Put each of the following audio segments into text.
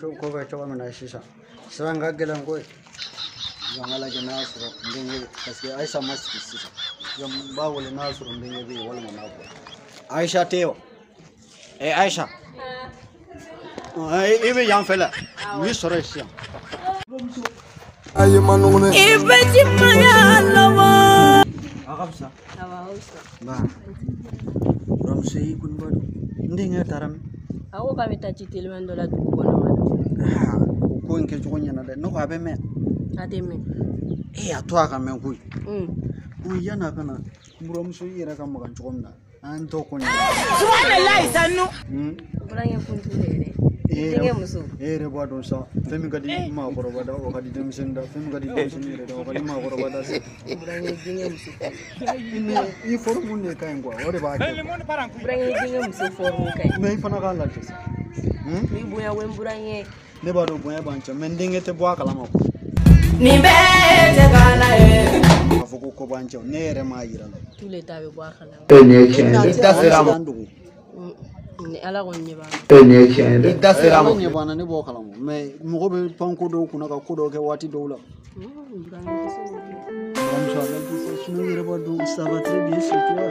Ko bɛ cogo min na sisan sisan ka gɛlɛn koyi. N ka lajɛ n'a y'a sɔrɔ n denkɛ, parce que Ayisa ma sigi sisan. N b'a wele n'a y'a sɔrɔ n denkɛ bɛ yen walima n'a bɔra. Ayisa tɛ yen wa? Ɛ Ayisa, i bɛ yan fɛ la, n b'i sɔrɔ yen sisan. Ayi ma nɔgɔn dɛ. I bɛ jimaya lɔbɔ. A ka fisa. Awɔ, a ka fisa. Nba, buramuso y'i kɔni b'a dɔn n denkɛ taara min? A ko k'a bɛ taa ci teliman dɔ la dugu kɔnɔ ka na. Aa, o ko in kɛcogo ɲɛna dɛ, ne ko a bɛ mɛn. A tɛ mɛn. E a to a ka mɛn koyi. Yan'a ka na, n buramuso i yɛrɛ ka magan cogo min na, an t'o ko ɲɛna. Subahanallahi sanu. Burankɛ kuntu de yɛrɛ. Denkɛ muso. E yɛrɛ b'a dɔn sa, fɛn min ka di maakɔrɔba da, o ka di denmisɛnnin da, fɛn min ka di denmisɛnnin yɛrɛ da, o ka di maakɔrɔba da sa. Burankɛ denkɛ muso. I forme de ka ɲi quoi, o de b'a kɛ. Burankɛ denkɛ muso forme ka ɲi. Mais i fana k'a lajɛ sa. Ni bonya ko n burankɛ. Ne b'a dɔn bonya b'an cɛ, mais n denkɛ tɛ bɔ a kalama quoi. Nin bɛɛ tɛ k'ala ye. K'a fɔ ko b'an cɛ, ne yɛrɛ m'a yira la. Tous les temps a bɛ bɔ a kalama. E nin ye tiɲɛ ye dɛ. I da sera a ma. Ni Ala kɔni ɲɛ b'a la. E nin ye tiɲɛ ye dɛ. I da sera a ma. Ala ɲɛ b'an na, ne b'o kalama, mais mɔgɔ bɛ pan ko dɔw kunna ka ko dɔw kɛ waati dɔw la. Burankɛ tɛ se k'o kɛ. Buramuso a lajɛ sa, sinon i yɛrɛ b'a dɔn ça va très bien chez toi.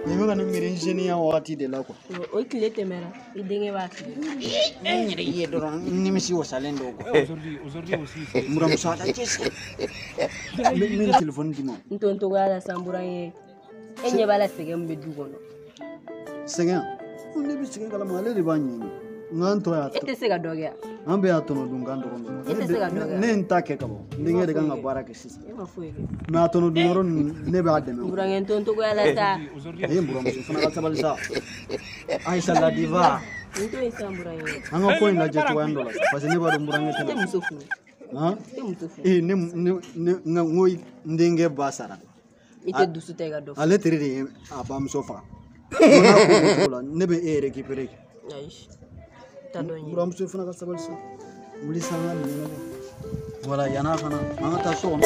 Nin bɛ ka ne miiri n jeuneya waati de la quoi. O tile tɛmɛra, i denkɛ b'a tile. N yɛrɛ ye dɔrɔn n nimisi wasalen don quoi. Buramuso a lajɛ sa. N bɛ téléphone d'i ma. N to n togoya la san burankɛ. E ɲɛ b'a la sɛgɛn min bɛ du kɔnɔ. Sɛgɛn? Ne bɛ sɛgɛn kalama, ale de b'a ɲɛɲini. Nka an tɔ y'a. E tɛ se ka dɔ kɛ. An bɛɛ y'a tɔnɔ dun kan dɔrɔn. E tɛ se ka dɔ kɛ. Ne ye n ta kɛ ka ban. N denkɛ de kan ka baara kɛ sisan. E ma foyi kɛ. Mais a tɔnɔ dun yɔrɔ ninnu, ne b'a dɛmɛ. Burankɛ n to n togoya la sa. E buramuso fana ka sabali sa. Ayisa la diva. N to yen sisan burankɛ. An ka ko in lajɛ cogoya dɔ la parce que ne b'a dɔn burankɛ tɛ. E tɛ muso furu. Han? E tɛ muso furu. Ee ne n ko n denkɛ ba sara. I tɛ dusu ta i ka dɔ furu. Ale teri de ye a bamuso faga. Ne bɛ e récupérer. Ayi. Ta dɔ ɲini. Buramuso fana ka sabali sa. Wuli sa an ka nin ɲɛnabɔ. Voilà, yan'a fana an ka taa so kɔnɔ.